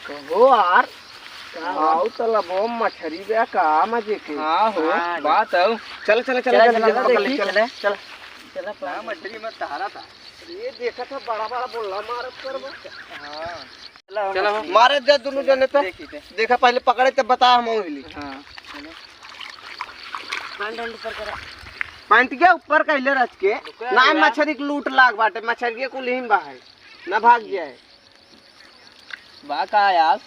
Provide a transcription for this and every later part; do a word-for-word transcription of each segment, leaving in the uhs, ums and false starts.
कहो यार, का आओ तलबो मछरी बे का मजे के। हाँ हो, हाँ, बात आओ। चल, चल, चल, चल, जल्दी, चल, जल्दी पकड़ ले, देखी। चल, चल। चल, चल। हाँ, मछरी में तारा था। ये देखा था, बड़ा, बड़ा बोला मारत कर बा। हाँ। चलो, चलो, मछली। मारे जा दोनों जने पे। देखी थे। देखा पहले पकड़े तब बता हम ओहली। हाँ, चलो। पैंट ऊपर करा। पैंट के ऊपर कैले रच के। ना, मछरी के लूट लाग बाटे, मछरी के कुल ही बाहर। ना भाग जाए। बा का यार?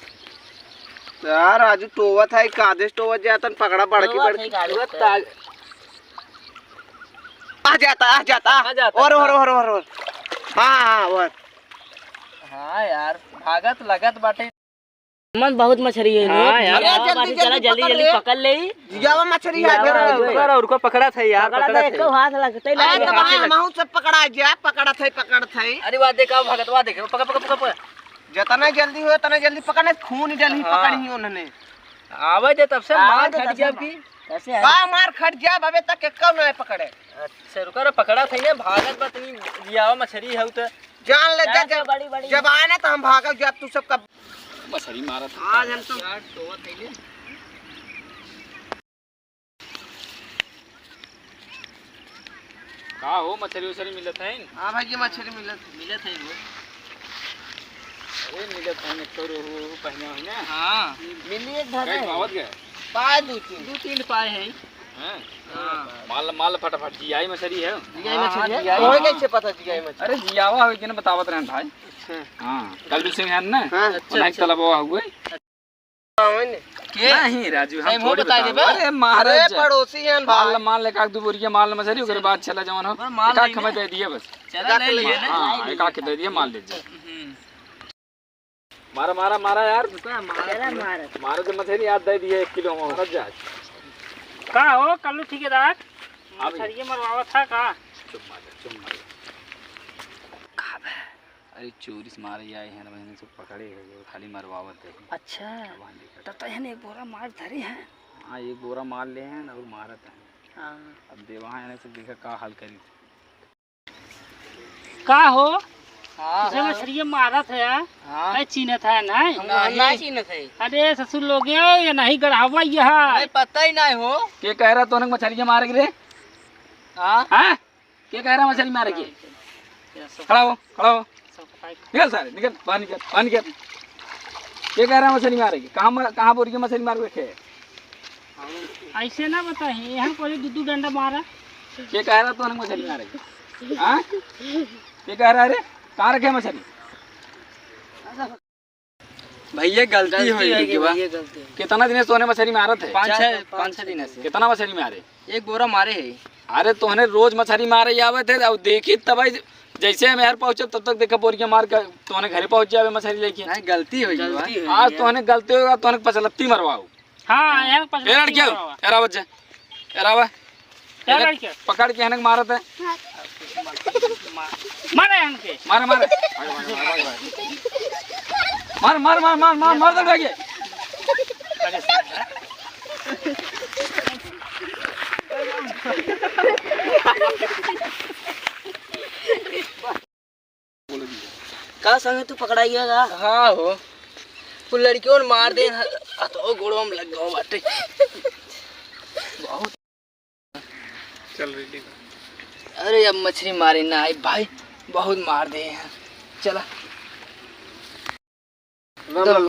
यार, राजू टोवत है, कादेश टोवत जातन, पकड़ा बड़की, टोवत है, बड़की। गाड़ी टोवत पे। आ जाता, आ जाता। आ जाता। और, और, और, और, और। हाँ, हाँ, और। हाँ यार, भागत लगत बाटे। मन बहुत मछरी है हाँ लोग। यार। अरे, जल्दी, बाटी चला, जल्दी जल्दी, पकड़ जल्दी ले। पकड़ ले। जियावा मछरी है, जियावा जरा है। पकड़, और को पकड़ा था यार, पकड़ा पकड़ा था, था। एको हाथ लगते अरे, नहीं। तो भाई, हमहू सब पकड़ा जा, पकड़त है, पकड़त है। अरे, वाह, देखा, भगत, वाह, देखे, पकड़, पकड़, पकड़, पकड़। जितना जल्दी हो, उतना जल्दी पकड़े, खून जल्दी हाँ। पकड़ी उन्होंने। आवे दे, तब से आवे मार दे, खट तब से गया मार। भी। कैसे है? का मार खट गया, अबे तक एको नहीं पकड़े। अच्छा, रुका रे, पकड़ा था ने, भागत बा तनी, जियावा मछरी है तो। जान ले, जा, जा, जा, बड़ी, बड़ी। जब आए ना, तो हम भागल, जब तू सबका मछरी मारत है। आज हम तो यार, टोवा खइले। का हो, मछरी उछरी मिलत है? हाँ भाई, ये मछरी मिलत है। मिलत है वो। अरे, मिलत है, एक तो रोहू, रोहू पहने हुए ना। हाँ। मिली एक भाग कई है। पावत गए? पाए दो तीन। दो तीन पाए हैं। हैं? हाँ। माल, माल फटाफट, जियाई मछरी है। जियाई हाँ, मछरी हाँ, है? जियाई। ओए, कैसे पता जियाई मछरी? अरे, जियावा हो, इतने बतावत रहन भाई। अच्छा। हाँ, कल्लू सिंह है ना? हाँ। अच्छा, अच्छा। तलबवा हुए। के? नहीं राजू, हम सही मुंह थोड़ी बता बताओ। देबे। अरे महाराज, अरे पड़ोसी हैं भाई। माल, माल एक आध दो बोरिया माल मछरी, ओकरे बाद चला जवन हो। पर माल एक आध नहीं खमे ना। दे दिए बस। चला ले लिए ना। हाँ, एक आध दे दिए, माल दे दिए। हम्म। मारा, मारा, मारा यार। रुका, मारा। चला मार। मारा तो मछरी याद दे दिए एक किलो हम, मारा जा। का हो कल्लू ठेकेदार? हाँ भैया। मछरिये मरवावत था का? चुप मार, चुप मार। अरे चोरी से मारे आए हैं, बहन से पकड़े हैं, जो खाली मरवावत है। अच्छा, अब हाँ, देखा। तब तो एहन एक बोरा मार धरे हैं। हाँ, एक बोरा मार ले हैं और मारत हैं। हाँ। अब देवा है से देखा का हाल करी। का हो? हाँ, तुझे हाँ। मछरिये मारत है यार? हाँ। है चीनत है ना? हम नहीं। नहीं चीनत है। अरे ससुर लोगे, ये नहीं गढ़ावा ये है। नहीं, पता ही नहीं हो। के कह रहा तोहने मछरिये मारे के रे? हाँ। हाँ? के कह रहा मछरी मारे के? खड़ा हो, खड़ा हो। निकल सारे, निकल, बाहर निकल, बाहर निकल। के कह रहा मछरी मारे के? कहाँ म-, कहाँ बोरी के मछरी मार के रखे? ऐसे ना बताही, यहाँ कोई दू दू डंडा मारा। के कह रहा तोहने मछरी मारे के? हाँ? के कह रहा रे? कहाँ रखे मछरी? भैया, गलती गलती हो गई, हो गई बा। भैया, गलती हो गई। कितना दिन से तोहने मछरी मारत है? पाँच छः, पाँच छः दिन से। कितना मछरी मारे? एक बोरा मारे है। अरे, तोहने रोज मछरी मारे आवत है, अब देखी तब जैसे हम यार पहुँचब, तब तक देखा बोरिया मार के तोहने घरे पहुँच जावे मछरी लेके। नहीं, गलती हो गई बा। गलती हो गई आज है। तोहने गलती होगा, तोहने पचलत्ती मरवाओ। हाँ, यहाँ पर ए लड़किया, मरवा। एरा बच्चा, एरा बा। क्या लड़किया? पकड़ के हनक मारत है। मारे हनके। मारे, मारे। मार, मार, मार, मार, मार, मार दे लड़किया। का संगे तू पकड़ाइएगा? हाँ हो, वो लड़कियों ने मार दे, हथो गोड़ों में लग गो बाटे। बहुत। चल रेडी। अरे अब मछली मारे ना आई भाई, बहुत मार दे हैं। चला। राम, राम,